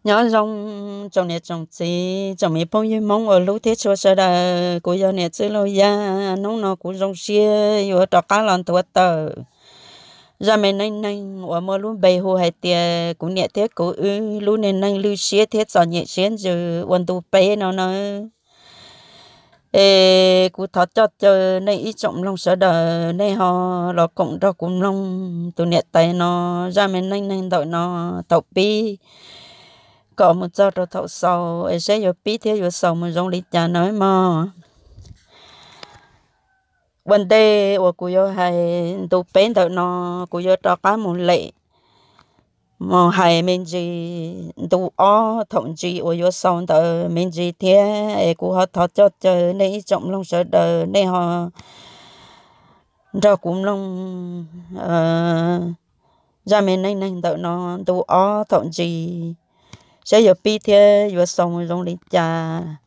Nyob zoo tsoom niam tsoom txiv, tsoom me phooj ywg Hmoob uas hlub thiab tshua sawv daws. Kuv yog niam Txwj Laug Yaj. Hnub no kuv zoo siab yuav rov qab los nthuav tawm zaj me neej neeg uas muaj lub npe hu hais tias kuv niam thiab kuv wb lub neej neeg lwj siab thiab txom nyem siab ntsws ua ntu peb no nawb. Es kuv thov coj caw nej ib tsoom mloog sawv daws nej ho los koom nrog kuv mloog tus niam tais no zaj me neej neeg ntawm no thaum pib kom mus txog rau thaum xaus es saib yuav pib thiab yuav xaus mus zoo li cas nawb mog. Ua ntej uas kuv yuav hais ntu peb ntawm no, kuv yuav rov qab mus lem mus hais me ntsis ntu ob thaum ntsis uas yuav xaus ntawd me ntsis thiab. Es kuv ho thov coj caw nej ib tsoom mloog sawv daws nej ho nrog kuv mloog zaj me neej neeg ntawm no ntu ob thaum ntsis saib yuav pib thiab yuav xaus mus zoo li cas.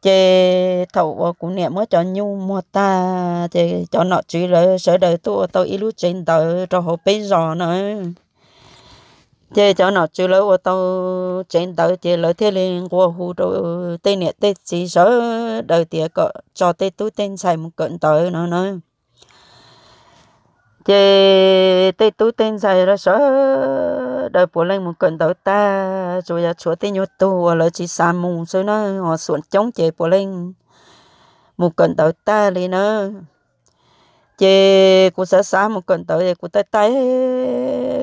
Ces thaum uas kuv niam muab cov nyuj muag tag ces cov nom tswv lawv sawv daws tuaj ua tau ib lub tsev ntawv rau hauv peb zos na. Ces cov nom tswv lawv ua tau tsev ntawv ces lawv thiaj li nqua hu rau tej niam tej txiv sawv daws tias kom tso tej tub tej ntxhais mus kawm ntawv no na. Ces tej tub tej ntxhais lawv sawv daws puav leej mus kawm ntawv tag, tsuas yog tshuav tej nyuag tug uas lawv tsis xav mus xwb na, ho xuam coob ces puav leej mus kawm ntawv tag li na. Ces kuv xav xav mus kawm ntawv es kuv taij taij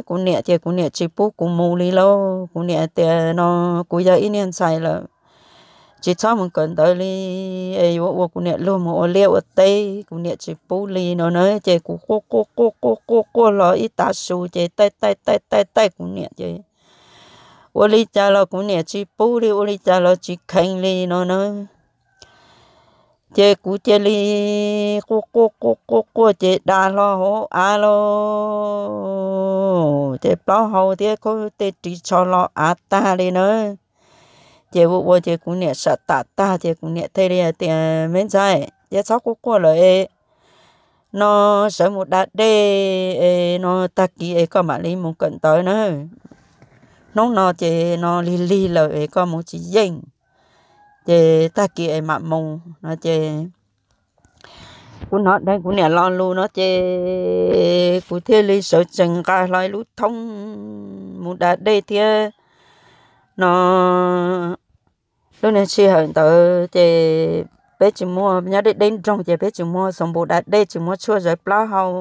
kuv niam ces kuv niam tsis pub kuv mus li lauj. Kuv niam tias no kuv yog ib niag ntxhais lawm, tsis txhob mus kawm ntawv li, es yuav ua kuv niam luag mus ua liaj ua teb, kuv niam tsis pub li no na. Ces kuv quaj quaj quaj quaj quaj quaj los ib tav su ces taij taij taij taij taij kuv niam ces ua li cas los kuv niam tsis pub li, ua li cas los tsis kheev li no na. Ces kuv cia li quaj quaj quaj quaj quaj ces da hlo hauv av lauj, ces plaub hau thiab khaub tej ris tsho los av tag li na. Ces ua ua ces kuv niam sam tam tag ces kuv niam thiaj li hais tias me ntxhais, ces txhob quaj quaj lawm es no sawv mus da dej es no tag kis es koj mam li mus kawm ntawv na. Hnub no ces no lig lig lawm es koj mus tsis yeej, ces tag kis es mam mus no ces kuv hnov dheev kuv niam lo lus no ces kuv thiaj li sawv tsees nqa hlo ib lub thoob mus da dej thiab no. Lub niag sij hawm ntawd ces peb tsis muaj, nyob deb deb nroog ces peb tsis muaj xoo npus da dej, tsis muaj tshuaj zawv plaub hau,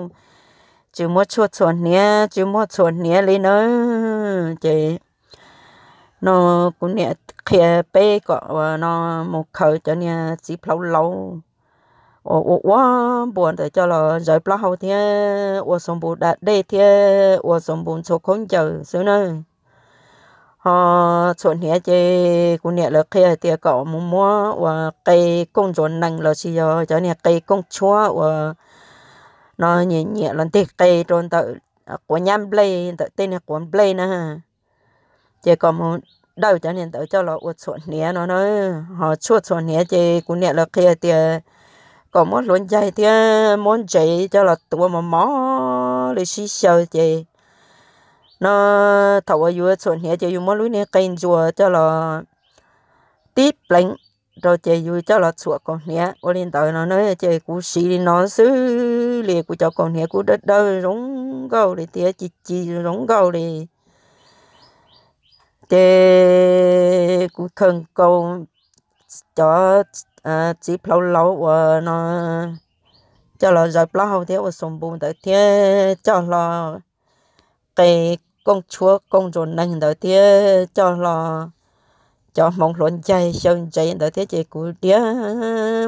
tsis muaj tshuaj txhuam hniav, tsis muaj txhuam hniav li na. Ces no kuv niam qhia peb kom ua no mus khaws cov niag txiv plhaub lauv uas ua ua npuas ntawd coj los zawv plaub hau thiab ua xoo npus da dej thiab ua xoo npus ntxhua khaub ncaws xwb na. Ho txhuam hniav ces kuv niam lawv qhia hais tias kom mus muab ua qe kooj ntsuas nees los sis yog cov niag qe kooj tshuab uas no nyiam nyiam los nteg qe rau ntawm quav nyab nplej, ntawm tej niag quav nplej na. Ces kom mus dawj cov niag ntawd coj los ua txhuam hniav no na. Ho tshuaj txhuam hniav ces kuv niam lawv qhia tias kom muab hluav ncaig thiab muab ntsev coj los tuav mos mos li sib xyaw ces no thaum uas yus txhuam hniav ces yus muab lub niag qe ntsuas coj los tib pleev rau ces yus coj los txhuam kaus hniav ua li ntawd no na. Ces kuv siv li no xwb li kuv cov kaus hniav kuj dawb dawb zoo nkauj li thiab ci ci zoo nkauj li. Ces kuv khaws nkaus cov txiv plhaub lauv uas no coj los zawv plaub hau thiab ua xoo npus ntawd thiab coj hlo qe kooj tshuab kooj ntsuas nees ntawd thiab coj hlo cov hmoov hluav ncaig xyaw ntsev ntawd thiab ces kuv diav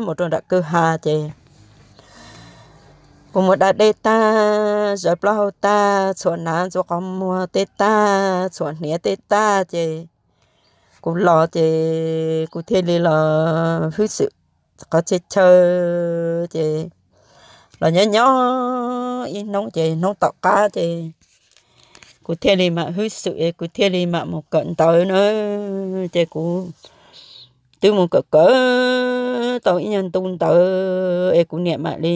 mus rau nram kwj ha ces kuv mus da dej tag, zawv plaub hau tag, txhuam hnav ntxuav qhov muag tej tag, txhuam hniav tej tag ces kuv los ces kuv thiaj li los hwj xwm qhov txhia chaw ces los nyob nyob ib hnub ces hnub tom qab ces kuv thiaj li mam hwj xwm es kuv thiaj li mam mus kawm ntawv na. Ces kuv twb mus kawm kawm tau ib nyuag ntu ntawd es kuv niam mam li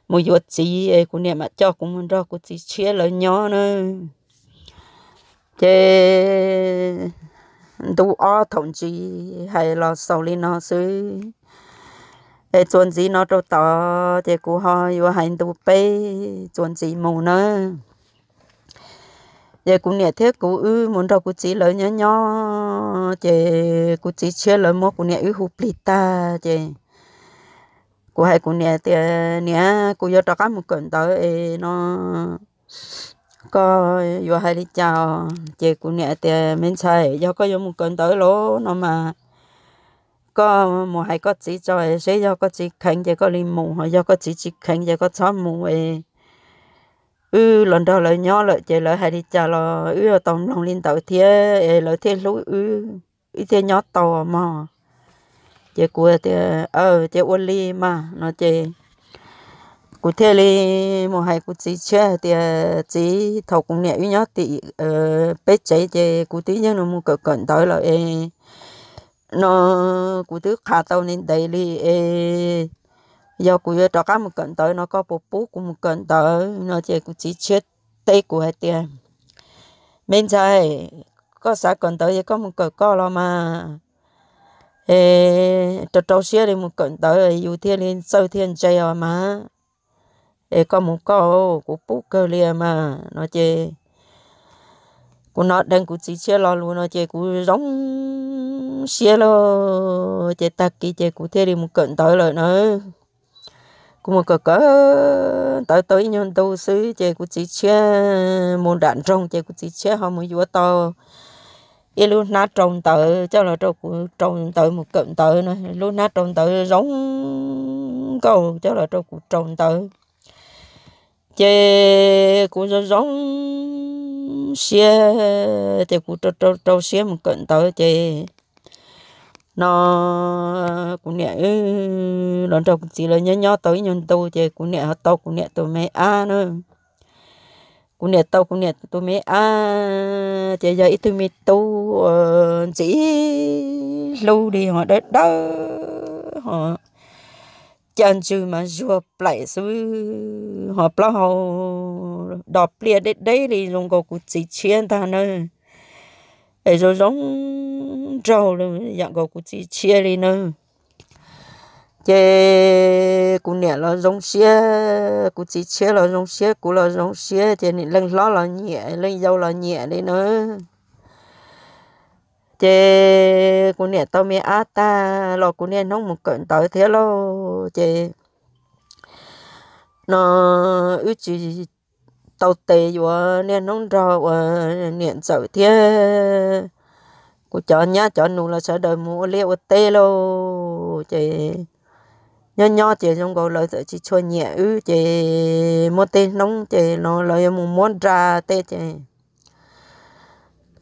mus yuav txiv es kuv niam mam coj kuv mus nrog kuv txiv tshiab lawv nyob na. Ces ntu ob thaum ntsis hais los xaus li no xwb. Es txuas ntxiv no rau tod ces kuv ho yuav hais ntu peb txuas ntxiv mus nawb. Ces kuv niam thiab kuv wb mus nrog kuv txiv lawv nyob nyob, ces kuv txiv tshiab lawv muab kuv niam wb hu plig tag ces kuv hais kuv niam tias, Niam, kuv yuav rov qab mus kawm ntawv es no koj yuav hais li cas? Ces kuv niam tias, Me ntxhais, yog koj yuav mus kawm ntawv los no mas koj mus hais koj txiv tso, seb yog koj txiv kheev ces koj li mus, ho yog koj txiv tsis kheev ces koj txhob mus es wb los nrog lawv nyob lawm ces lawv hais li cas los wb yuav tau mloog li ntawd thiab es lawv thiaj hlub wb, wb thiaj nyob tau mog. Ces kuv tias, Aw, ces ua li mas no ces kuv thiaj li mus hais kuv txiv tshiab hais tias, Txiv, thaum kuv niam wb nyob tim peb tsev ces kuv twb yeej mus kawm kawm ntawv lawm es no kuv twb qha tau ntev ntev li es yog kuv yuav rov qab mus kawm ntawv no koj puas pub kuv mus kawm ntawv? No ces kuv txiv tshiab teb kuv hais tias, Me ntxhais, koj xav kawm ntawv ces koj mus kawm koj los mas, es rau rau siab li mus kawm ntawv yus thiaj li txawj thiaj ntse os mas. Es koj mus koj, kuv pub kawg li mas no ces kuv hnov dheev kuv txiv tshiab lo lus no ces kuv zoo siab lawm ces tag kis ces kuv thiaj li mus kawm ntawv lawm na. Kuv mus kawm kawm ntawv tau ib nyuag ntu xwb ces kuv txiv tshiab mus nram nroog ces kuv txiv tshiab ho mus yuav tau ib lub hnab rau ntawv coj los rau kuv rau ntawv mus kawm ntawv na. Lub hnab rau ntawv zoo nkauj coj los rau kuv rau ntawv. Ces kuv zoo zoo siab ces kuv rau rau siab mus kawm ntawv ces no kuv niam los nrog kuv txiv lawv nyob nyob tau ib nyuag ntu ces kuv niam ho tau kuv niam tus me ab na. Kuv niam tau kuv niam tus me ab ces yog ib tug me tub ntxim hlub li ho dawb dawb ho ca ntswg mas zuag plaim xwb ho plaub hau dos pliaj deb deb li zoo nkaus kuv txiv tshiab ntag na. Es zoo zoo nraug yam nkaus kuv txiv tshiab li na. Ces kuv niam los zoo siab, kuv txiv tshiab los zoo siab, kuv los zoo siab ces nim leej hlob los nyiam leej yau los nyiam li na. Ces kuv niam tau me ab tag los kuv niaj hnub mus kawm ntawv thiab lauj ces no wb tsis tau tes yuav niaj hnub nrog uas niam ntxawm thiab kuv cov nyab cov nus los sawv daws mus ua liaj ua teb lauj ces nyob nyob ces zoo nkaus lawv txawm tsis tshua nyiam wb ces muaj tej hnub ces no lawv yuav mus muab nra tej ces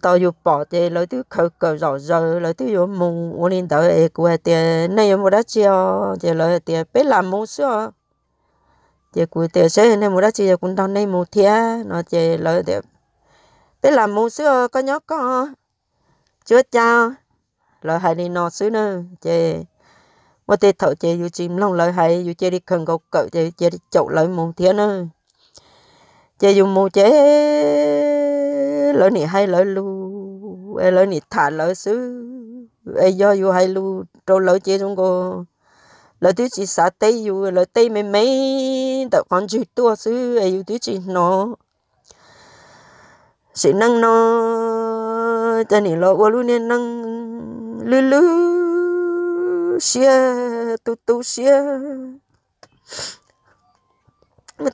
tau yus pom ces lawv twb khaws kawm zom zaws lawv twb yuav mus ua li ntawd es kuv hais tias nej yuav mus dab tsi os ces lawv hais tias peb lam mus xwb os. Ces kuv tias seb nej mus dab tsi yog kuv nrog nej mus thiab no ces lawv tias peb lam mus xwb os koj nyob koj tsis ua cas. Lawv hais li no xwb na ces muaj tej thaum ces yus tsis mloog lawv hais yus cia li khaws nkaus kawm ces yus cia li caum lawv mus thiab na. Ces yus mus ces lawv nim hais lawv lus es lawv nim tham lawv xwb es yog yus hais lus rau lawv ces zoo nkaus lawv twb tsis xav teb yus lawv teb me me ntawm qhov ntswg tuaj xwb es yus twb tsis hnov. Sim neej no ces nim los ua lub niag neej lwj lwj siab tu tu siab.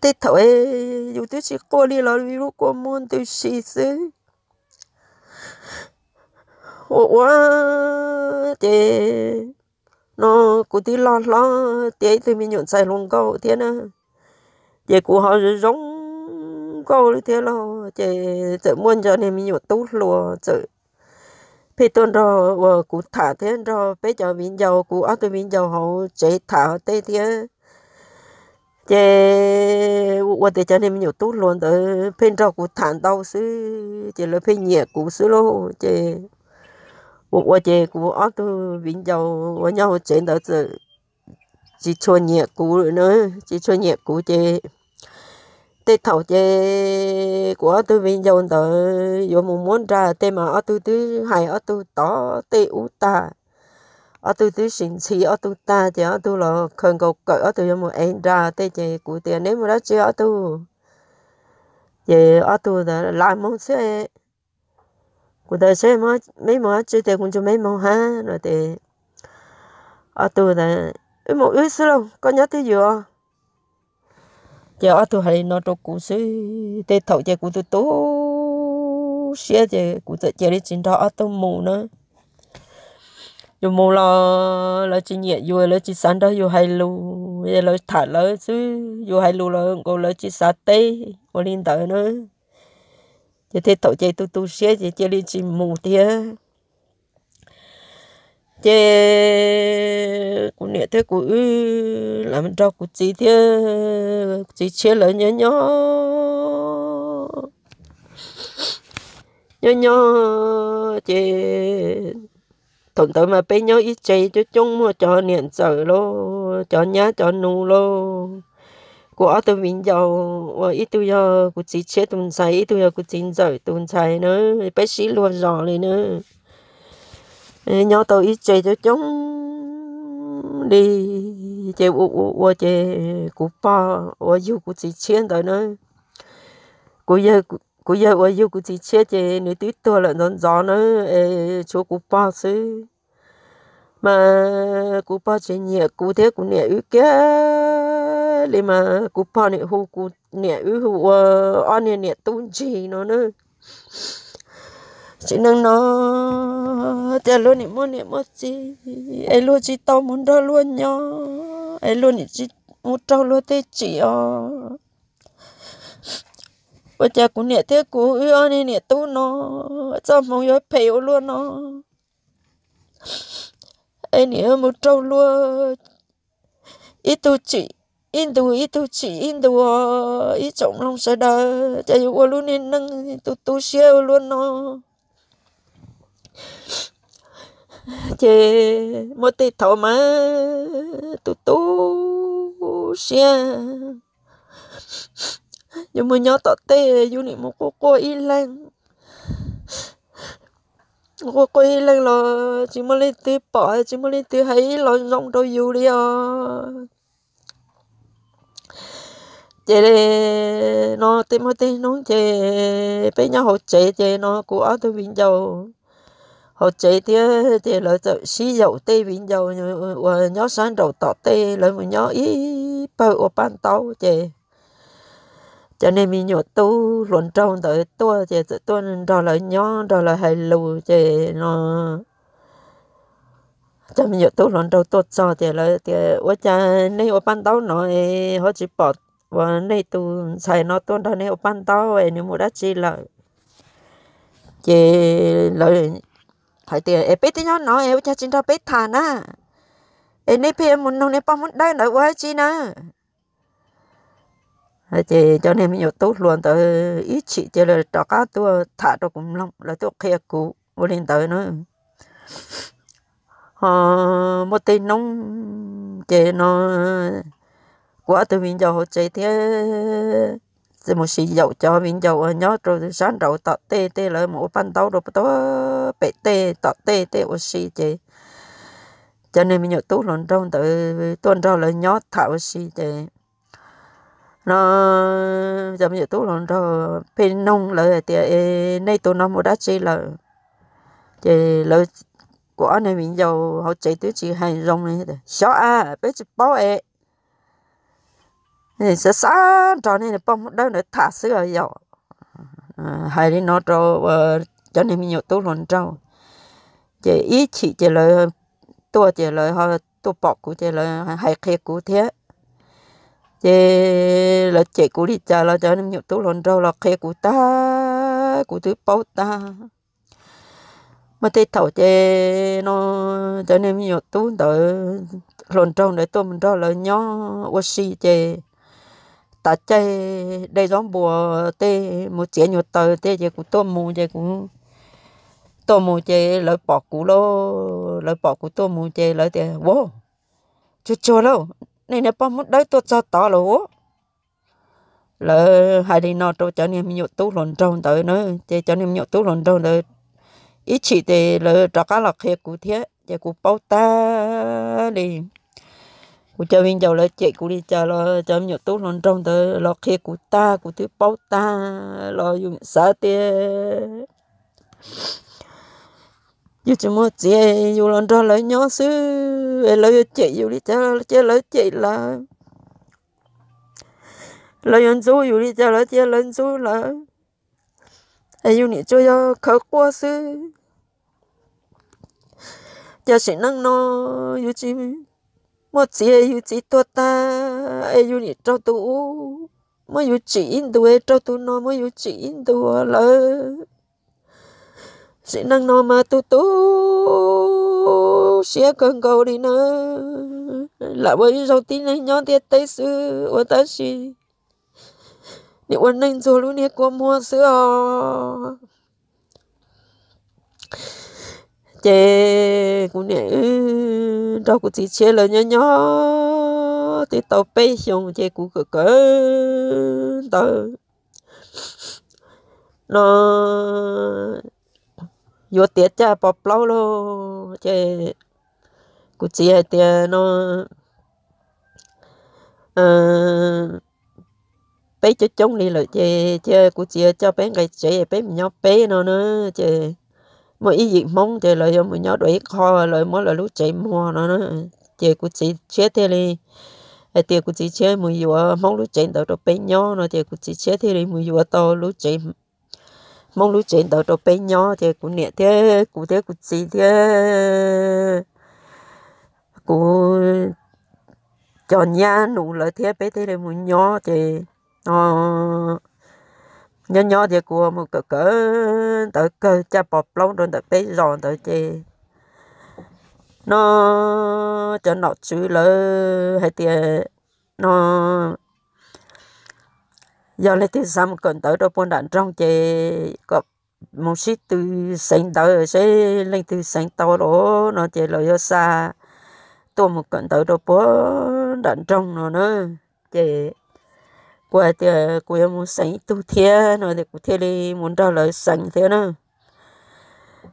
Tej thaum yus twb tsis quaj li los yus lub kua muag ntws si xwb. Ua ua ces no kuv twb loj hlob tiav ib tug me nyuam ntxhais hluas nkauj thiab na. Ces kuv ho zoo zoo nkauj li thiab los ces txawm muaj nco niag me nyuam tub hluas txawm pheej tuaj nrog uas kuv tham thiab nrog peb cov viv ncaus kuv ob tug viv ncaus hauv tsev tham hauv tej thiab. Ces ua ua tias cov niag me nyuam tub hluas ntawd pheej nrog kuv tham ntau xwb ces lawv pheej nyiam kuv xwb lauj ces ua ua ces kuv ob tug viv ncaus uas nyob hauv tsev ntawd txawm tsis tshua nyiam kuv lawm na. Tsis tshua nyiam kuv ces Tej thaum ces kuv ob tug viv ncaus ntawd yuav mus muab nra tej mas ob tug twb hais ob tug tod tej ub tag, ob tug twb sim ntxhi ob tug tag ces ob tug los khaws nkaus kawm ob tug yuav mus ev nra tej ces kuv tias neb mus dab tsi ob tug? Ces ob tug ntawd lam moog xwb. Kuv tias seb meb mus dab tsi? Tias kuv ntsib meb moog hab no ces ob tug tias wb mus wb xwb lauj, koj nyob twj ywm. Ces ob tug hais li no rau kuv xwb. Tej thaum ces kuv tu tu siab ces kuv txawm cia li tsis nrog ob tug mus na. Yus mus los lawv tsis nyiam yus, lawv tsis xav nrog yus hais lus, lawv tham lawv xwb, yus hais lus los nkaus lawv tsis xav teb ua li ntawd na. Ces tej thaum ces tu tu siab ces cia li tsis mus thiab. Ces kuv niam thiab kuv wb lam nrog kuv txiv thiab kuv txiv tshiab lawv nyob nyob nyob nyob ces thaum ntawd mas peb nyob ib tse coob coob, muaj cov niam ntxawm lauj, cov nyab cov nus lauj. Kuv ob tug viv ncaus uas ib tug yog kuv txiv tshiab tus ntxhais, ib tug yog kuv txiv ntxawm tus ntxhais na, peb sib luag zos li na. Nyob tau ib tse coob coob li ces ua ua ua ces kuv pog uas yug kuv txiv tshiab ntawd na, kuv yawg uas yug kuv txiv tshiab ces nws twb tuag lawm ntxov ntxov na, es tshuav kuv pog xwb. Mas kuv pog tsis nyiam kuv thiab kuv niam wb kiag li mas kuv pog nim hu kuv niam wb hu ua ob niag niam tub ntsig no na. Tsis neej no, cas luag nim muaj niam muaj txiv es luag tsis tau mus nrog luag nyob, es luag nim tsis mus raug luag tej tsim os. Ua cas kuv niam thiab kuv wb ob niag niam tub no txoj hmoov yuav phem ua luaj no, es nim mus raug luag ib tug tsim ib ntus, ib tug tsim ib ntus, ib tsoom mloog sawv daws, cas yuav ua lub niag neej tu tu siab ua luaj no. Ces muaj tej thaum mas tu tu siab, yus mus nyob tom tej yus nim mus quaj quaj ib leeg, quaj quaj ib leeg los tsis muaj leej twg pom, tsis muaj leej twg hais ib los zoo rau yus li os. Ces no tej muaj tej hnub ces peb nyob hauv tsev ces no kuv ob tug viv ncaus hauv tsev thiab ces lawv txawm sib yaum tej viv ncaus uas nyob sab nraum tom tej, lawv mus nyob ib pawg ua paj ntaub ces cov niag me nyuam tub hluas nraug ntawd tuaj ces txawm tuaj nrog lawv nyob nrog lawv hais lus ces no cov me nyuam tub hluas nraug tuaj txog tias lawv tias ua cas nej ua paj ntaub no es ho tsis pom uas nej tus ntxhais no tuaj nrog nej ua paj ntaub es nws mus dab tsi lawm? Ces lawv hais tias es peb twb nyob no es ua cas tsis nrog peb tham na? Es nej pheej mus noog nej poj Hmoob Dawb ntawd ua dab tsi na? Ces cov niag me nyuam tub hluas ntawd ib chim ces lawv rov qab tuaj tham rau kuv mloog, lawv tuaj qhia kuv ua li ntawd na. Ho muaj tej hnub ces no kuv ob tug viv ncaus hauv tsev thiab txawm mus sim yaum cov viv ncaus uas nyob rau sab nraud tom tej, tej lawv mus ua paj ntaub rau puag pem tej tom tej tej ua si ces cov niag me nyuam tub hluas nraug ntawd tuaj nrog lawv nyob tham ua si ces no cov me nyuam tub hluas nraug pheej noog lawv hais tias es nej tus no mus dab tsi lawm? Ces lawv, kuv ob niag viv ncaus hauv tsev twb tsis hais zoo li, xyov a, peb tsis paub es xav xav nrog nej poj Hmoob Dawb ntawd tham xwb os yom. Hais li no rau cov niag me nyuam tub hluas nraug, ces ib chim ces lawv tuaj ces lawv ho tuaj pom kuv ces lawv hais qhia kuv thiab. Ces lawv cem kuv li cas los cov me nyuam tub hluas nraug los qhia kuv tag, kuv twb paub tag. Muaj tej thaum ces no cov niag me nyuam tub ntawd hluas nraug ntawd tuaj mus nrog lawv nyob ua si ces tas caij de zaub npua tej mus txiav nyuag taws tej ces kuv tuaj mus ces kuv tuaj mus ces lawv pom kuv lauj, lawv pom kuv tuaj mus ces lawv tias ua tsuag tsuag lauj, nej niag poj Hmoob Dawb tuaj txog tod lawm ua lawv hais li no rau cov niag me nyuam tub hluas nraug ntawd na, ces cov niag me nyuam tub hluas nraug ntawd ib chim ces lawv rov qab los qhia kuv thiab, ces kuv paub tag li. Kuv cov viv ncaus lawv cem kuv li cas los cov me nyuam tub hluas nraug ntawd los qhia kuv tag, kuv twb paub tag los yus xav tias yus tsis muaj txiv, yus los nrog lawv nyob xwb, lawv yuav cem yus li cas cia lawv cem lawv, lawv yuav ntxub yus li cas los cia lawv ntxub lawv, es yus niam tsuas yog khawv quaj xwb. Cas sim neej no yus tsis muaj txiv, yus txiv tuag tag es yus niam raug tus ub muab yus tsim ib ntus, raug tus no muab yus tsim ib ntus lawm. Sim neej no mas tu tu siab kawg nkaus li na, lam ua ib zaug tib neeg nyob ntiaj teb xwb ua tab sis nim ua neej ntxuag lub niag kua muag xwb os. Ces kuv niam nrog kuv txiv tshiab lawv nyob nyob twb tau peb xyoos ces kuv kawm kawm ntawv no yuav tiav caj pos plaub lauj, ces kuv txiv hais tias no peb coob coob li lawm ces cia kuv txiv coj peb nqis tsev peb mus nyob peb no na. Ces muaj ib yim Hmoob ces lawv yuav mus nyob dua ib qho, lawv muab lawv lub tsev muag no na. Ces kuv txiv tshiab thiaj li hais tias kuv txiv tshiab mus yuav Hmoob lub tsev ntawd rau peb nyob no, ces kuv txiv tshiab thiaj li mus yuav tau lub tsev, Hmoob lub tsev ntawd rau peb nyob. Ces kuv niam thiab kuv thiab kuv txiv thiab kuv cov nyab nus lawv thiab peb thiaj li mus nyob. Ces nyob nyob ces kuv mus kawm kawm ntawv kawg caj pos plaub rau ntawm peb zos ntawd ces no cov nom tswv lawv hais tias no yog leej twg xav mus kawm ntawv rau puag nram nroog ces kom mus sib tw xeev ntawv seb leej twg xeev tau los no ces lawv yuav xa tuaj mus kawm ntawv rau puag nram nroog no na. Ces kuv hais tias kuv yuav mus xeev ib tug thiab no ces kuv thiaj li mus nrog lawv xeev thiab na.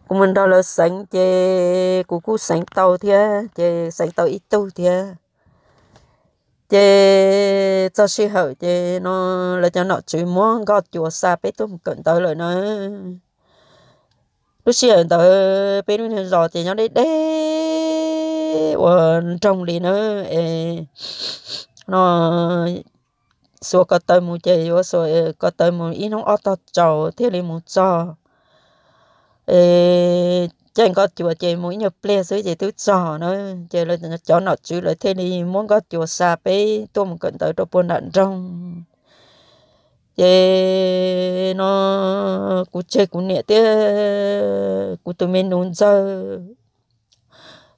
Kuv mus nrog lawv xeev ces kuv kuj xeev tau thiab, ces xeev tau ib tug thiab. Ces txog sij hawm ces no lawv cov nom tswv muab nkoj cua xa peb tuaj mus kawm ntawv lawm na. Lub sij hawm ntawd peb lub niag zos ces nyob deb deb ua nroog li na, es no xuas ko taw mus ces yuav xuas ko taw mus ib hnub ob tog tsaus thiaj li mus txog. Caij nkoj cua ces mus ib nyuag pliag xwb ces twb txog na. Ces lawv cov nom tswv lawv thiaj li muab nkoj cua xa peb tuaj mus kawm ntawv rau puag nram nroog. Ces no kuv tseg kuv niam thiab kuv tus me nus ntxawg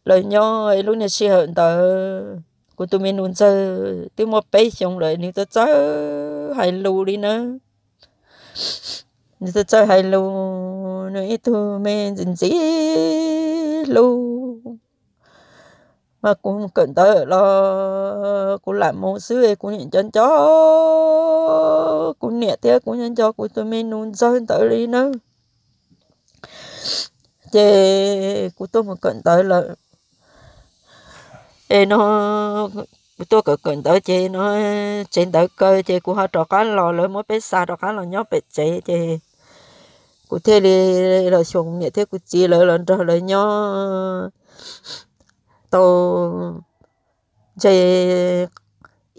lawv nyob ib lub niag sij hawm ntawd. Kuv tus me nus ntxawg twb muaj peb xyoos lawm, nws txawj txawj hais lus li na. Nws txawj txawj hais lus, nws ib tug me ntxim ntxim hlub. Mas kuv mus kawm ntawv los kuv lam mus xwb, kuv niam nco nco kuv niam thiab kuv nco nco kuv tus me nus ntxawg ntawd li na. Ces kuv tuaj mus kawm ntawv lawm, es no kuv tuaj kawm kawm ntawv ces no tsev ntawv kaw ces kuv ho rov qab los, lawv muab peb xa rov qab los nyob pem tsev ces kuv thiaj li los xyuas kuv niam thiab kuv txiv lawv los nrog lawv nyob tau ntshe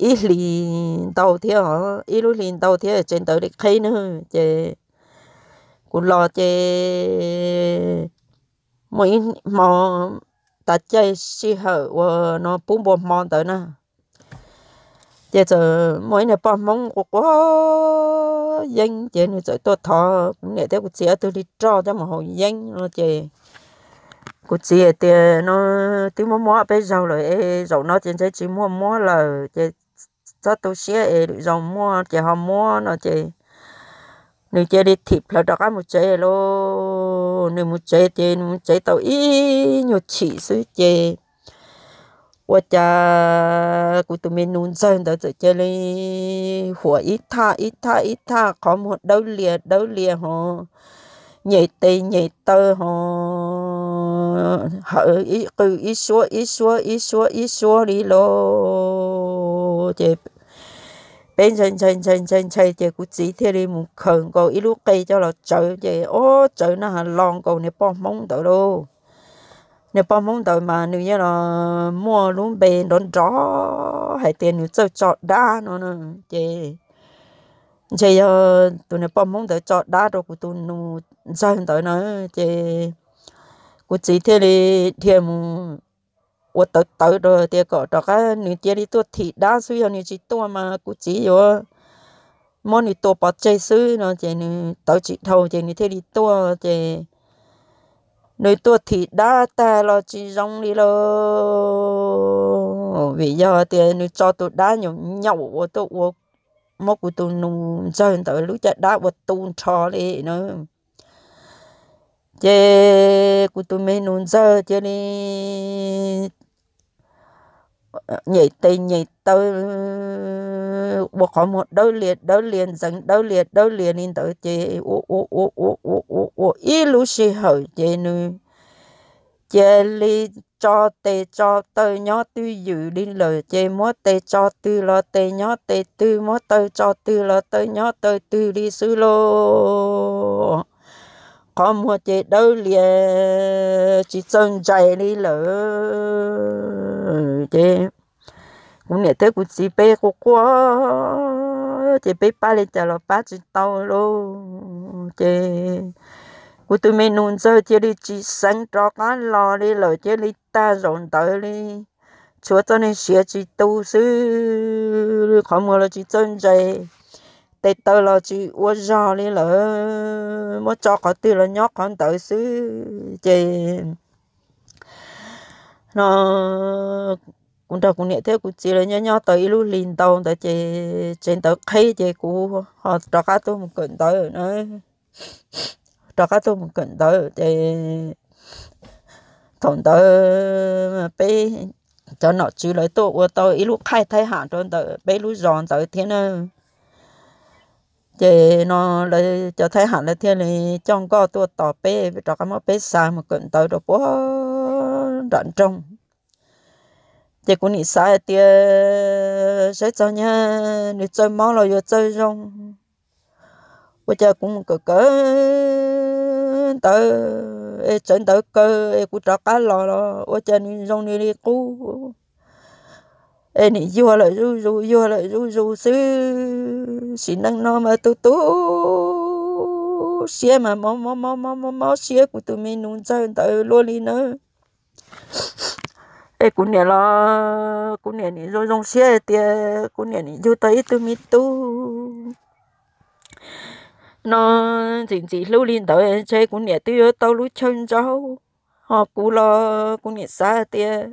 ib hlis ntau thiab os, ib lub hlis ntau thiab tsev ntawv li qhib na. Ces kuv los ces muaj ib hmo tas caij sij hawm uas no pub npua hmo ntawd na, ces txawm muaj ib niag poj Hmoob quav quav yeeb ces nws txawm tuaj thov kuv niam thiab kuv txiv ob tug li roj coj mus haus yeeb no ces kuv txiv hais tias no twb muab muab peb zaug lawm es zaum no ces ntshe tsis muaj muab lawm ces txhob tu siab es lwm zaus muaj ces ho muab no ces nws cia li thim plawv rov qab mus tsev lauj. Nws mus tsev ces nws mus tsev tau ib nyuag chim xwb ces ua cas kuv tus me nus ntxawg ntawd txawm cia li huam ib thaj ib thaj ib thaj, qhov muag dawb lias dawb lias hos nyem tes nyem taw hos hawv ib qw ib suab ib suab ib suab ib suab li los. Ces peb ntshai ntshai ntshai ntshai ntshai ces kuv txiv thiaj li mus khaws nkaus ib lub qe coj los tsawv, ces ob tsawv na has los nkaus niag poj Hmoob ntawd lauj. Niag poj Hmoob ntawd mas nws yeej los muaj lub npe nrov nrov hais tias nws txawj tso dab no, ces ntshe yog tus niag poj Hmoob ntawd tso dab rau kuv tus nus ntxawg ntawd na. Ces kuv txiv thiaj li dhia mus ua tawv tawv rau tias kom rov qab nws cia li tuaj thim dab xwb, yog nws tsis tuaj mas kuv txiv yuav muab nws tua pov tseg xwb no. Ces nws tawv tsis dhau ces nws thiaj li tuaj. Ces nws tuaj thim dab tag los tsis zoo li lauj, vim yog tias nws tso tus dab nyaum nyaum uas tuaj ua muab kuv tus nus ntxawg ntawd lub caj dab ua tu nrho li na. Ces kuv tus me nus ntxawg cia li nyem tes nyem taw ua qhov muag dawb lias dawb lias ntxeev dawb lias dawb lias li ntawd ces ua ua ua ua ua ua ua ib lub sij hawm ces nws cia li tso tes tso taw nyob twj ywm li lawm, ces muab tes tso twg los tes nyob tes twg, muab taw tso twg los taw nyob taw twg li xwb lauj. Qhov muag ces dawb lias tsis txawj ntsais li lawm. Ces kuv niam thiab kuv txiv peb quaj quaj ces peb pab li cas los pab tsis tau lauj. Ces kuv tus me nus ntxawg cia li tsis xeev rov qab los li lawm, cia li tag zaum ntawd li tshuav txoj niag siav tsis tu xwb, qhov muag los tsis txawj ntsais, tes taw los tsis ua zog li lawm, muab tso qhov twg los nyob qhov ntawd xwb. Ces no kuv nrog kuv niam thiab kuv txiv lawv nyob nyob tau ib lub hlis ntau ntawd ces tsev ntawd qheb ces kuv ho rov qab tuaj mus kawm ntawv na. Rov qab tuaj mus kawm ntawv ces thaum ntawd peb cov nom tswv lawv tuaj ua tau ib lub qhaij thaib ham rau ntawm peb lub zos ntawd thiab na. Ces no lawv cov thaib ham lawv thiaj li coj nkoj tuaj tos peb, rov qab muab peb xa mus kawm ntawv rau puag nram nroog. Ces kuv nim xav hais tias saib txog nyab nws txawj mob los yuav txawj zoo, ua cas kuv mus kawm kawm ntawv es tsawv ntawv kawg es kuv rov qab los los ua cas nws zoo nws li qub es nim yuag lawm zuj zus yuag lawm zuj zus xwb. Sim neej no mas tu tu siab mas mob mob mob mob mob siab kuv tus me nus ntxawg ntawd luaj li nawb. Es kuv niam los kuv niam nim zoo zoo siab hais tias kuv niam nim yug tau ib tug me tub no ntxim ntxim hlub li ntawd ntshe kuv niam twb yuav tau lub chaw ntsaub. Ho kuv los kuv niam xav hais tias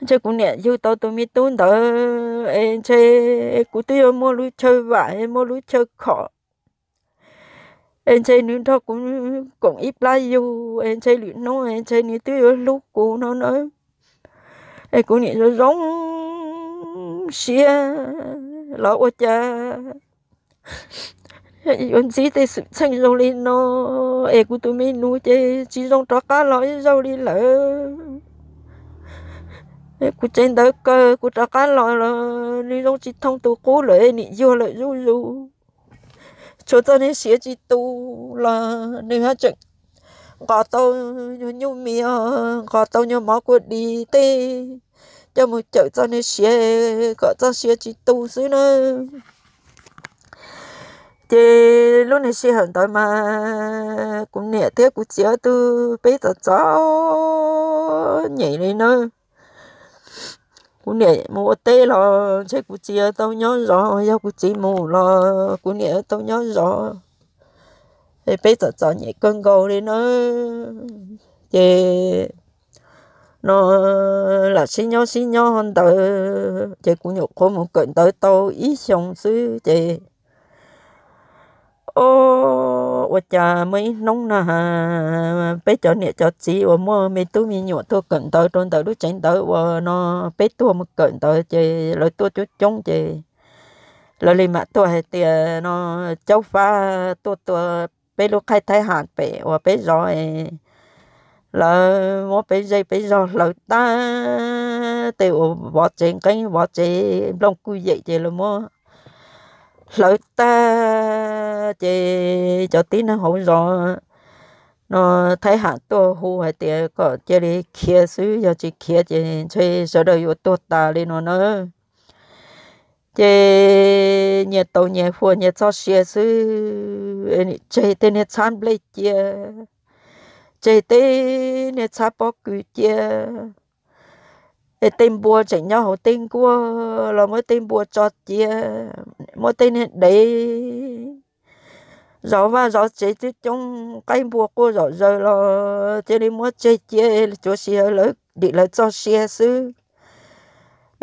ntshe kuv niam yug tau tus me tub ntawd es ntshe kuv twb yuav muaj lub chaw vam es muaj lub chaw khom es ntshe nws nrog kuv koom ib plab yug es ntshe lwm hnub es ntshe nws twb yuav hlub kuv no na. Es kuv niam zoo zoo siab los ua cas yuav ntsib tej xwm txheej zoo li no es kuv tus me nus ces tsis zoo rov qab los ib zaug li lawm. Kuv tsev ntawv kawg kuv rov qab los los nws zoo tsis thooj tus qub lawm, nim yuag lawm zuj zus. Tshuav txoj niag siav tsis tu los nws ho tseem nqos tau nyuag nyuj mis, nqos tau nyuag mov kua dis tej coj mus cawm txoj niag siav kom txoj siav tsis tu xwb na. Ces lub niag sij hawm ntawd mas kuv niam thiab kuv txiv ob tug peb txom txom nyem li na. Kuv niam mus ua teb los ntshe kuv txiv tau nyob zov, yog kuv txiv mus los kuv niam tau nyob zov. Es peb txom txom nyem kawg nkaus li na. Ces no lam sib nyob sib nyob ntawd ces kuv nyuam qhuav mus kawm ntawv tau ib xyoos xwb ces O, ua cas muaj ib hnub no peb cov niam cov txiv uas muaj me tub me nyuam tuaj kawm ntawv rau ntawm lub tsev ntawv uas no peb tuaj mus kawm ntawv ces lawv tuaj coob coob ces lawv li mam tuaj hais tias no caub fab tuaj tua peb lub qhaib Thaib Ham pem uas peb zov. Lawv muab peb zej peb zog hlawv tag, tej uas vov tsev nqeeb vov tsev nplooj kuj yem ces lawv muab hlawv tag ces cov tib neeg hauv zos no Thaib Ham tuaj hu hais tias kom cia li khiav xwb, yog tsis khiav ces ntshe sawv daws yuav tuag tas li no na. Ces nyias tau nyias huas nyias txoj sia xwb, tseg tej niag txhab nplej cia, tseg tej niag txhab pob kws cia, es tej npua tseem nyob hauv tej nkuaj los muab tej npua tso cia, muab tej niag dev zov vaj zov tsev coob coob, qaib npua quaj zom zaws los cia li muab tseg cia, tsuav siv lawv dim lawv txoj sia xwb.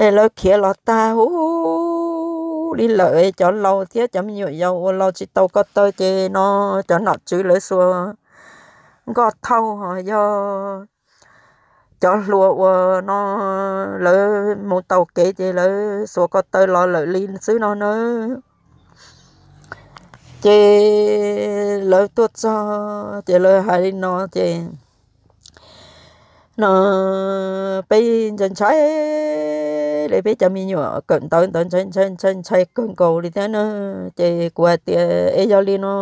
Es lawv khiav los tag huv li lawm, cov laus thiab cov me nyuam yaus uas los tsis tau ko taw ces no cov nom tswv lawv xuas nkoj thauj ho yog cov hluas uas no lawv mus taus kev ces lawv xuas ko taw los lawm li xwb no na. Ces lawv tuaj txog ces lawv hais li no ces no peb ntshai ntshai li, peb cov me nyuam kawm ntawv ntawd ntshai ntshai ntshai ntshai kawg nkaus li thiab na. Ces kuv hais tias es yog li no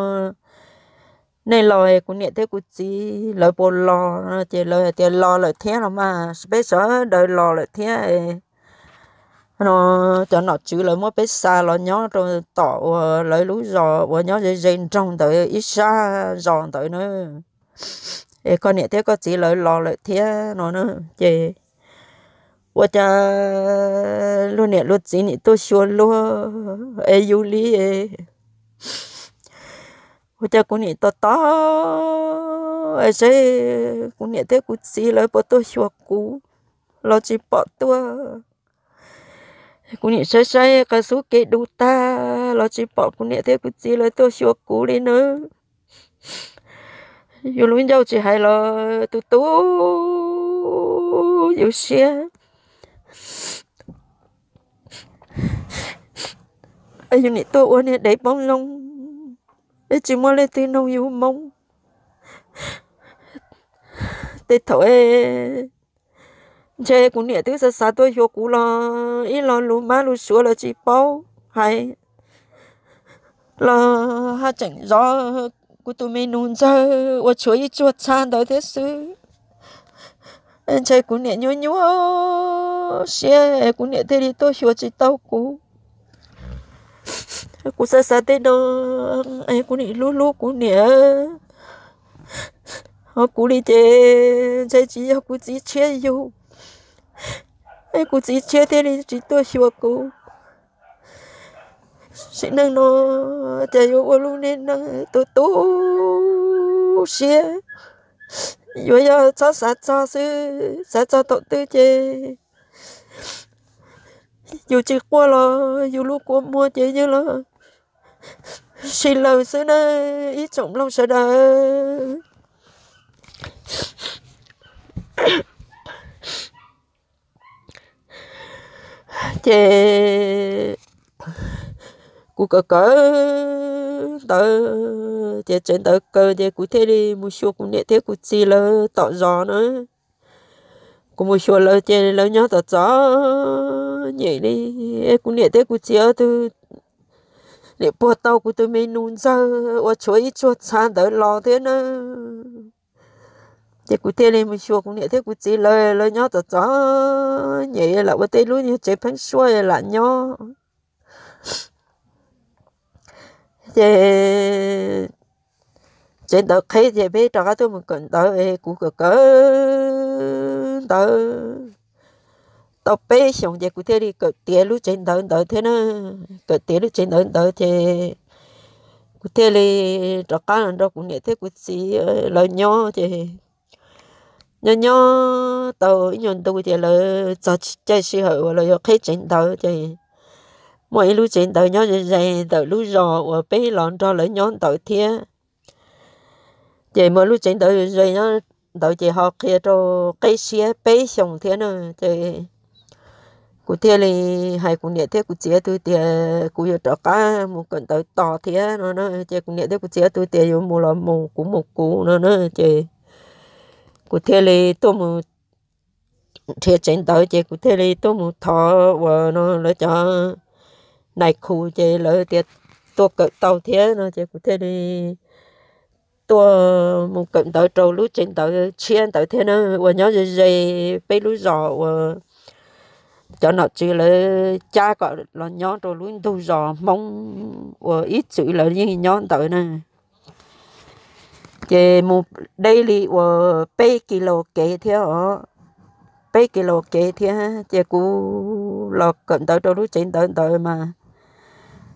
nej los kuv niam thiab kuv txiv lawv puas los no ces lawv hais tias los lawm thiab los mas, peb sawv daws los lawm thiab no. Cov nom tswv lawv muab peb xa los nyob rau tom uas lawv lub zos uas nyob ze ze nroog ntawd ib sab zos ntawd na. Es koj niam thiab koj txiv lawv los lawm thiab no na. Ces ua cas luag niam luag txiv nim tuaj xyuas luag es yus li ua cas kuv nim tos tos es seb kuv niam thiab kuv txiv lawv puas tuaj xyuas kuv los tsis pom tuaj. Kuv nim saib saib qhov xub kev du tag los tsis pom kuv niam thiab kuv txiv lawv tuaj xyuas kuv li nawb. Yus lub ncauj tsis hais los tu tu yus siab. Yus nim tuaj ua niag dev poob loo, tsis muaj leej twg noog yus moo. Tej thaum ntshe kuv niam twb xav xav tuaj xyuas kuv los ib lo lus mab lus suav los tsis paub hais, los haj tseem zov kuv tus me nus ntxawg uas tshuav ib tsuag txha ntawd thiab xwb. Ntshe kuv niam nyuaj nyuaj siab kuv niam thiaj li tuaj xyuas tsis tau kuv. Kuv xav xav tej no, kuv nim hlub hlub kuv niam, ho kuv li ces ntshe tsis yog kuv txiv tshiab yus, es kuv txiv tshiab thiaj li tsis tuaj xyuas kuv. Sim neej no ces yuav ua lub neej neeg tu tu siab, yuav yog txhob xav txog xwb, xav txog thaum twg ces yus tsis quaj los yus lub kua muag ces yeej los sib laws xwb na, ib tsoom mloog sawv daws. Ces kuv kawm kawm ntawv ces tsev ntawv kawg ces kuv thiaj li mus xyuas kuv niam thiab kuv txiv lawv tom zos na. Kuv mus xyuas lawv ces lawv nyob txom txom nyem li. Kuv niam thiab kuv txiv ob tug nim puag tau kuv tus me nus ntxawg uas tshuav ib tsuag txha ntawd los thiab na. Ces kuv thiaj li mus xyuas kuv niam thiab kuv txiv lawv, lawv nyob txom txom nyem lam ua tej lub nyuag tsev pheeb suab lam nyob. Ces tsev ntawv qheb ces peb rov qab tuaj mus kawm ntawv, kuv kawm kawm ntawv tau peb xyoos ces kuv thiaj li kawm tiav lub tsev ntawv ntawd thiab na. Kawm tiav lub tsev ntawv ntawd ces kuv thiaj li rov qab los nrog kuv niam thiab kuv txiv lawv nyob ces nyob nyob tau ib nyuag ntu ces lawv txog caij sij hawm uas lawv yuav qheb tsev ntawv ces muaj ib lub tsev ntawd nyob ze ze ntawm lub zos uas peb los nrog lawv nyob ntawd thiab. Ces muaj lub tsev ntawd ze ze nyob ntawd ces ho qhia rau qeb siab peb xyoos thiab na. Ces kuv thiaj li hais kuv niam thiab kuv txiv ob tug tias kuv yuav rov qab mus kawm ntawv tos thiab no na. Ces kuv niam thiab kuv txiv ob tug tias yuav mus los mus, kuv mus kuv no na. Ces kuv thiaj li tuaj mus nrhiav tsev ntawv, ces kuv thiaj li tuaj mus thov uas no lawv cov nais khu, ces lawv tias tuaj kawm tau thiab no, ces kuv thiaj li tuaj mus kawm ntawv rau lub tsev ntawv tshiab ntawd thiab na, uas nyob ze ze peb lub zos uas cov nom tswv lawv cab kom los nyob rau lub ntug zos Hmoob uas ib txwm lawv yeej nyob ntawd na. Ces mus deb li uas peb kis lus kev thiab os, peb kis lus kev thiab. Ces kuv los kawm ntawv rau lub tsev ntawv ntawd mas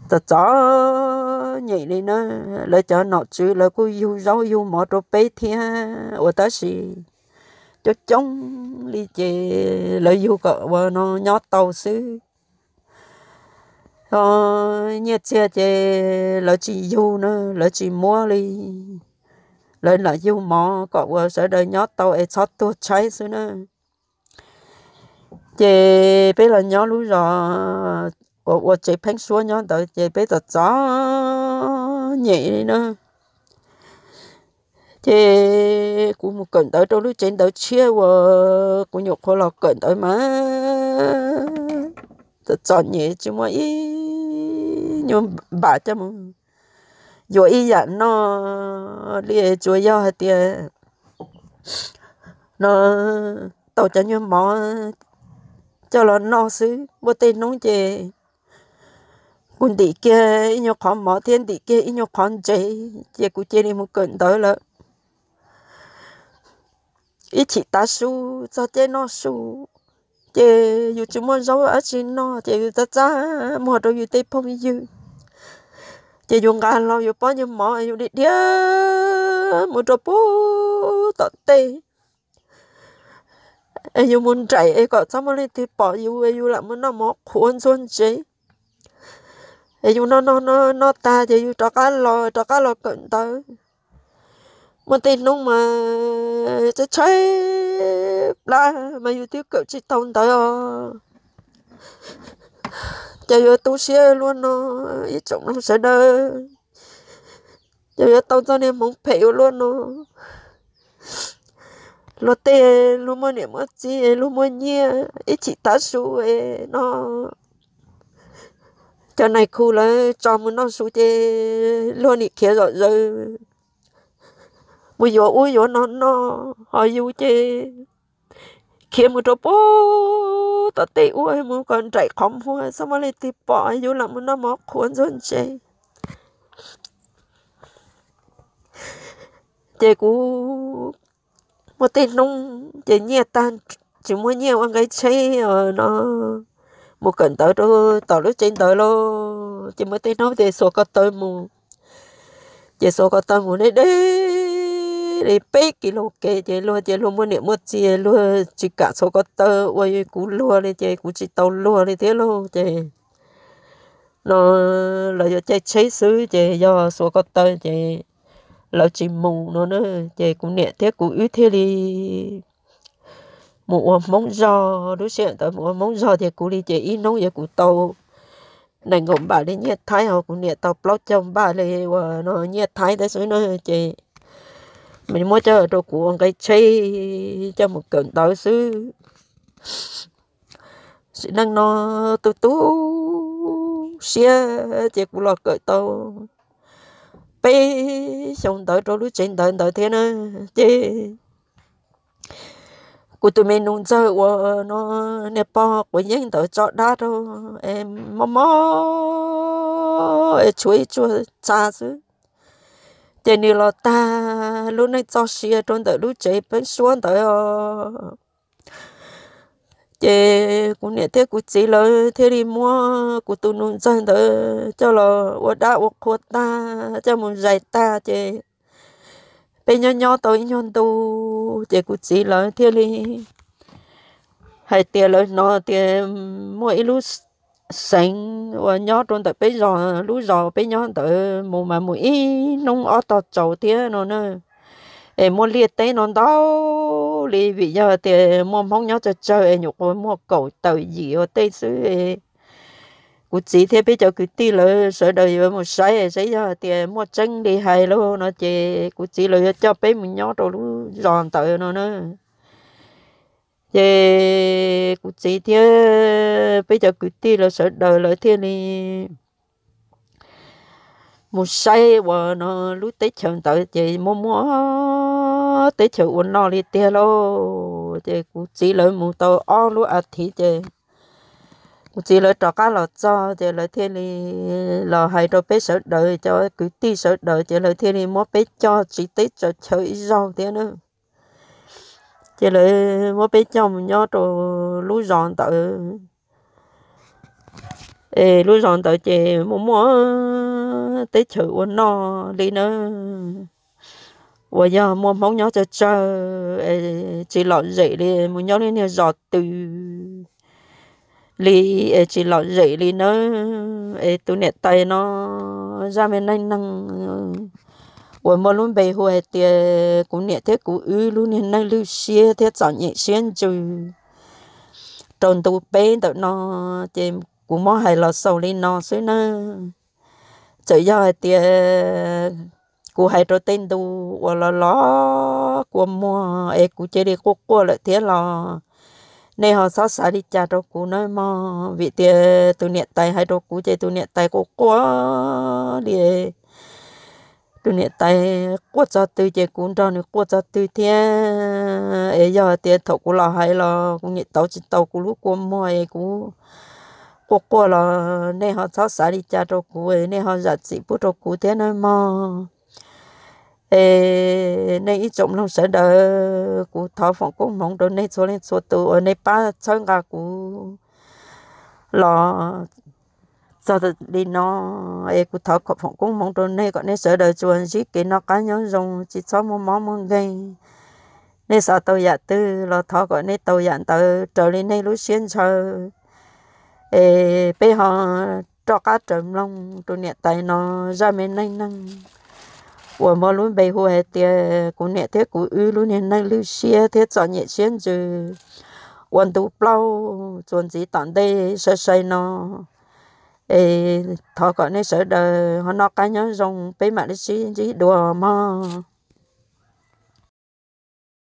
txom txom nyem li na. Lawv cov nom tswv lawv kuj yug zaub yug mov rau peb thiab uas tab sis coob coob li ces lawv yug kom uas no nyob tau xwb. Nyiaj txiag ces lawv tsis yug na, lawv tsis muab li. Lawv lam yug mov kom uas sawv daws nyob tau es txhob tuag tshaib xwb na. Ces peb los nyob lub zos uas ua tsev pheeb suab nyob ntawd ces peb txom txom nyem li na. Ces kuv mus kawm ntawv rau lub tsev ntawv tshiab uas kuv nyuam qhuav los kawm ntawv mas txom txom nyem tsis muaj ib nyuag npam coj mus yuav ib yam noj li, tsuas yog hais tias no tau cov nyuag mov coj los noj xwb. Muaj tej hnub ces kuv ntim kiag ib nyuag qhov mov thiab ntim kiag ib nyuag qhov ntsev ces kuv cia li mus kawm ntawv lawm. Ib chim tav su txog caij noj su ces yus tsis muaj zaub dab tsi noj ces yus txab txab muag rau yus tej phooj ywg, ces yus nqa los yus pob nyuag mov yus dhia dhia mus rau pem tom tej es yus mus nraim es kom txhob muaj leej twg pom yus es yus lam mus noj mov qhuav ntxuag ntsev. Es yus noj noj noj noj tag ces yus rov qab los, rov qab los kawm ntawv. Muaj tej hnub mas tshaib tshaib plab mas yus twb kawm tsis tau ntawv os. Ces yuav tu siab luaj no ib tsoom mloog sawv daws, ces yuav tau txoj niag hmoov phem ua luaj no. Luag tej luag muaj niam muaj txiv, luag muaj nyiaj ib chim tav su no, cov nais khu lawv tso mus noj su ces luag nim khiav zom zaws mus yuav ub yuav no noj, ho yus ces khiav mus rau pem tom tej ua mus kom nraim qhov muag txhob muaj leej twg pom yus lam mus noj mov qhuav ntxuag ntsev. Ces kuv muaj tej hnub ces nyiaj tag, tsis muaj nyiaj ua nqe tsheb no, mus kawm ntawv rau tom lub tsev ntawv los ces muaj tej hnub ces xuas ko taw mus. Ces xuas ko taw mus deb deb li peb kis lus kev ces luag ces luag muaj niam muaj txiv, luag tsis kam xuas ko taw ua kuv luag li ces kuv tsis tau luag li thiab lauj. Ces no lawv yuav caij tsheb xwb ces yog xuas ko taw ces lawv tsis mus no na. Ces kuv niam thiab kuv wb thiaj li mus ua Hmoob zog. Lub sij hawm ntawd mus ua Hmoob zog ces kuv li ces ib hnub yuav kuv tau nees nkaum npam li nyiaj Thaib, ho kuv niam tau plaub caug npam li uas no nyiaj Thaib thiab xwb na. Ces muab coj rau kuv ua nqe tsheb coj mus kawm ntawv xwb. Sim neej no tu tu siab ces kuv los kawm tau peb xyoos ntawv rau lub tsev ntawv ntawd thiab na. Ces kuv tus me nus ntxawg uas no niag pog quav yeeb ntawd tso dab rau es mob mob es tshuav ib tsuag txha xwb. Ces nws los tag lub neej txoj sia rau ntawm lub tsev pheeb suab ntawd os. Ces kuv niam thiab kuv txiv lawv thiaj li muab kuv tus nus ntxawg ntawd coj los ua dab ua qhua tag, coj mus zais tag ces peb nyob nyob tau ib nyuag ntu ces kuv txiv lawv thiaj li hais tias lawv hnov tias muaj ib lub xeev uas nyob rau ntawm peb zos, lub zos peb nyob ntawd mus mas mus ib hnub ob tog tsaus thiab no na. Es muaj liaj teb no ntau li, vim yog tias muaj Hmoob nyob tsawg tsawg es nyuam qhuav muaj kaum tawm yim ua tej xwb. Kuv txiv thiab peb cov kwv tij lawv sawv daws yuav mus saib saib yog tias muaj tseeb li hais lauj no ces kuv txiv lawv yuav coj peb mus nyob rau lub zos ntawd no na. Ces kuv txiv thiab peb cov kwv tij lawv sawv daws lawv thiaj li mus saib uas no lub teb chaws ntawd ces muaj muaj teb chaws ua noj li tiag lauj. Ces kuv txiv lawv mus tau ob lub as thiv ces kuv txiv lawv rov qab los txog ces lawv thiaj li los hais rau peb sawv daws cov kwv tij sawv daws ces lawv thiaj li muab peb coj tsiv teb tsaws chaw ib zaug thiab na. Ces lawv muab peb coj mus nyob rau lub zos ntawd. Es lub zos ntawd ces muaj muaj teb chaws ua noj li na, uas yog muaj Hmoob nyob tsawg tsawg es tsis lom zem li, mus nyob lub niag zos twg li es tsis lom zem li nawb. Es tus niam tais no zaj me neej neeg uas muaj lub npe hu hais tias kuv niam thiab kuv wb lub niag neej lwj siab thiab txom nyem siab ntsws rau ntu peb ntawm no, ces kuv muab hais los xaus li no xwb nawb. Txawm yog hais tias kuv hais rau tej ntu uas los los kua muag es kuv cia li quaj quaj lawm thiab los nej ho txhob xav li cas rau kuv nawb mog, vim tias tus niam tais hais rau kuv ces tus niam tais quaj quaj li. Tus niam tais quaj txog twg ces kuv nrog nws quaj txog twg thiab. Es yog tias thaum kuv los hais los kuv niam tauv tsis tau kuv lub kua muag es kuv quaj quaj los nej ho txhob xav li cas rau kuv, nej ho zam txim pub rau kuv thiab nawb mog. Es nej ib tsoom mloog sawv daws, kuv thov foom koob hmoov rau nej txhua leej txhua tus uas nej pab txhawb nqa kuv los txog li no. Es kuv thov foom koob hmoov rau nej kom nej sawv daws tsuas ntsib kev noj qab nyob zoo, tsis txhob muaj mob muaj nkeeg. Nej xav tau yam twg los thov kom nej tau yam ntawd raws li nej lub siab ntshaw. Es peb ho rov qab raws mloog tus niam tais no zaj me neej neeg uas muaj lub npe hu hais tias kuv niam thiab kuv wb lub niag neej lwj siab thiab txom nyem siab ntsws ua ntu plaub txuas ntxiv tom ntej sai sai no. Es thov kom nej sawv daws ho noj qab nyob zoo, peb mam li sib ntsib dua mog.